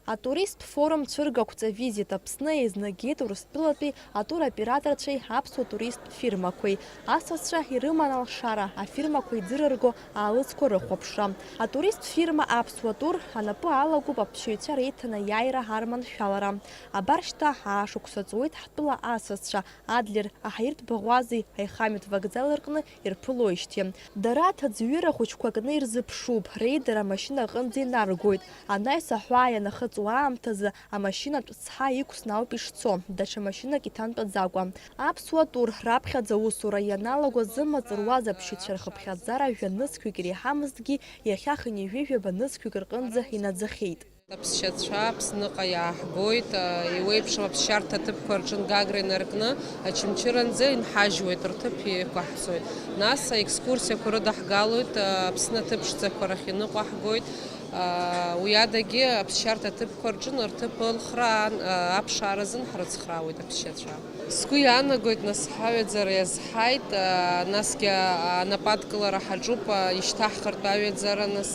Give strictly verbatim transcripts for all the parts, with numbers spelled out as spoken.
Атуристтә форум Цәыргақәҵа Визит Аԥсны еизнагеит Урыстәылатәи атуроператорцәеи аԥсуа туристтә фирмақәеи. Асасцәа ирыман алшара, афирмақәа иӡырырго аалыҵқәа рыхәаԥшра. Атуристтә фирма Аԥсуа тур анапы алагоуп аԥсшьаҩцәа реиҭанеиааира арманшәалара. Абар шьҭа аашықәса ҵуеит ҳтәыла асасцәа, Адлер, аҳаиртә баӷәазеи аихамҩатә вокзал рҟны ирԥылоижьҭеи. Дара аҭаӡҩыра хәыҷқәа кны ирзыԥшуп, реидара амашьына аҟынӡа инаргоит. Анаҩс аҳәаа ианахыҵуа аамҭазы амашьынатә цҳа иқәсны ауп ишцо, даҽа машьынак иҭамтәаӡакәа. Аԥсуа тур раԥхьаӡа аусура ианалаго зымаҵ руаз аԥсшьаҩцәа рхыԥхьаӡара жәа-нызқьҩык иреиҳамызҭгьы, иахьа хынҩажәи жәаба-нызқьҩык рҟынӡа инаӡахьеит. Аԥсшьацәа Аԥсныҟа иааҳгоит, еиуеиԥшым аԥсшьарҭа ҭыԥқәа рҿы Гагра инаркны, Очамчыранӡа инҳажьуеит, рҭыԥ иқәаҳҵоит. Нас аекскурсиақәа рыдаҳгалоит, Аԥсны аҭыԥ ԥшӡақәа рахь иныҟәаҳгоит. Уи адагьы аԥсшьарҭа ҭыԥқәа рҿы рҭыԥ ылхра аан, аԥшаара азын ҳрыцхраауеит аԥсшьацәа. Сгәы иаанагоит, нас, ҳаҩаӡара иазҳаит, насгьы анападкылара ҳаҿуп, ишьҭаҳхыртә аҩаӡара, нас,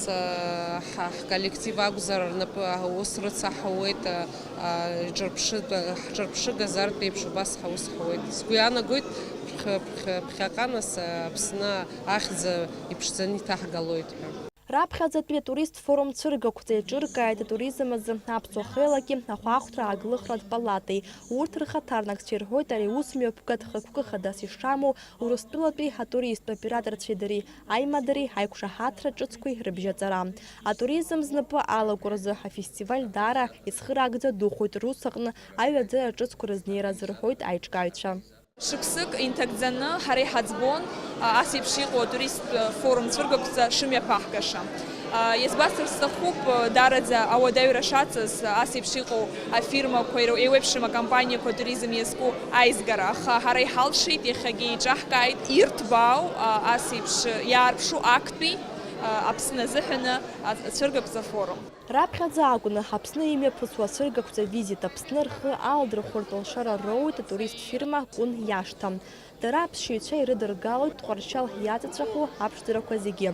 ҳа, ҳколлектив акәзар, рнапы аус рыцаҳауеит, ҿырԥшы-, ҳҿырԥшыга азартә еиԥш убас ҳаус ҳауеит. Сгәы иаанагоит, ԥхьа-, ԥхьа-, ԥхьаҟа, нас, Аԥсны ахьӡ иԥшӡаны иҭаҳгалоит ҳәа. Раԥхьаӡатәи атуристтә форум Цәыргақәҵа еиҿыркааит атуризм азы аԥсуа хеилаки ахәаахәҭра ааглыхратә палатеи. Урҭ рхаҭарнакцәа ирҳәоит ари аус мҩаԥгатә хықәкы хадас ишамоу Урыстәылатәи атуристтә операторцәеи дареи аимадареи аиқәшаҳаҭра ҿыцқәеи рыбжьаҵара. Атуризм знапы алаку рзы афестиваль даара ицхыраагӡа духоит рус аҟны аҩаӡара ҿыцқәа рызнеира азы рҳәоит аиҿкааҩцәа. Шықәсык инҭагӡаны ҳара иҳаӡбон, а, ас еиԥш иҟоу атуристтә форум Цәыргақәҵа шымҩаԥаҳгаша. А, иазгәасҭар сҭахуп, а, даараӡа ауадаҩра шацыз, а, ас еиԥш иҟоу афирмақәа, иреиуеиԥшым акомпаниақәа атуризм иазку аизгара, аха ҳара иҳалшеит, иахьагьы еиҿаҳкааит, ирҭбаау, а, ас еиԥш иаарԥшу актәи, а, Аԥсны азыҳәаны, а, Цәыргақәҵа форум. Раԥхьаӡа акәны Аԥсны имҩаԥысуа Цәыргақәҵа Визит Аԥсны рхы аладырхәыртә алшара роуеит атурист фирма Кәын иашҭа. Дара аԥсшьаҩцәа ирыдыргалоит Тҟәарчал иаҵаҵәаху аԥшӡарақәа зегьы.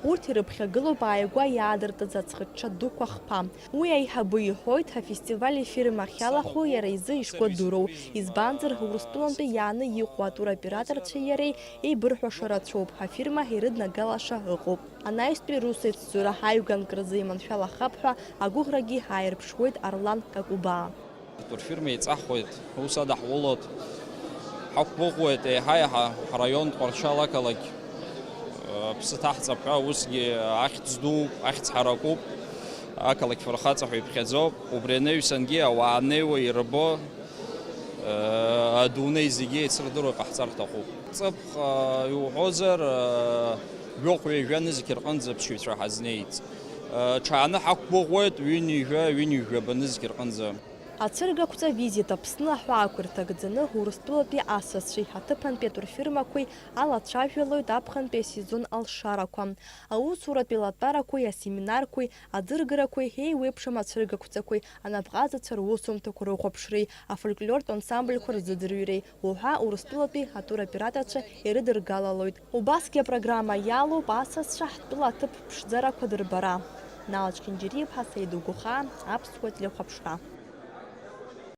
Урҭ ирыԥхьагылоуп ааигәа иаадыртыз аӡхыҽҽа дуқәа хԥа. Уи аиҳабы иҳәоит, афестиваль ифирма ахьалахәу иара изы ишгәадуроу, избанзар, Урыстәылантәи иааны иҟоу атуроператорцәеи иареи еибырҳәаша рацәоуп, афирма ирыднагалаша ыҟоуп. Анаҩстәи русеицҵәыра ҳаҩганк рзы иманшәалахап ҳәа агәыӷрагьы ааирԥшуеит Арлан Какубаа. Атурфирма еиҵаҳхуеит, аус адаҳулоит. Ҳақәгәыӷуеит еиҳа-еиҳа ҳраион Тҟәарчал ақалақь, э, аԥсы ҭаҳҵап ҳәа, усгьы ахьӡ дууп, ахьӡ ҳаракуп, ақалақь фырхаҵа ҳәа иԥхьаӡоуп. Убри анаҩсангьы ауаа анеиуа ирбо, э, адунеи зегьы еицырдыруа иҟаҳҵар ҳҭахуп. Ҵыԥх, э, иуҳәозар, э, жәохә-ҩажәа нызқь рҟынӡа аԥсшьаҩцәа ҳазнеиц. Э, ҽааны ҳақәгәыӷуеит, ҩынҩажәа, ҩынҩажәаба нызқь рҟынӡа. Ацәыргақәҵа Визит Аԥсны аҳәаақәа ирҭагӡаны Урыстәылатәи асасцәеи аҭыԥантәи атурфирмақәеи алацәажәалоит аԥхынтәи асезон алшарақәа. Аусуратә еилатәарақәеи асеминарқәеи, аӡыргарақәеи, еиуеиԥшым ацәыргақәҵақәеи, анапҟазацәа русумҭақәа рыхәаԥшреи, афольклортә ансамбльқәа рзыӡырҩреи уҳәа Урыстәылатәи атуроператорцәа ирыдыргалалоит. Убасгьы апрограмма иалоуп асасцәа ҳтәыла аҭыԥ ԥшӡарақәа дырбара. Нал Чхинџьариа-иԥҳа, Саид Угәыхаа, Аԥсуа телехәаԥшра.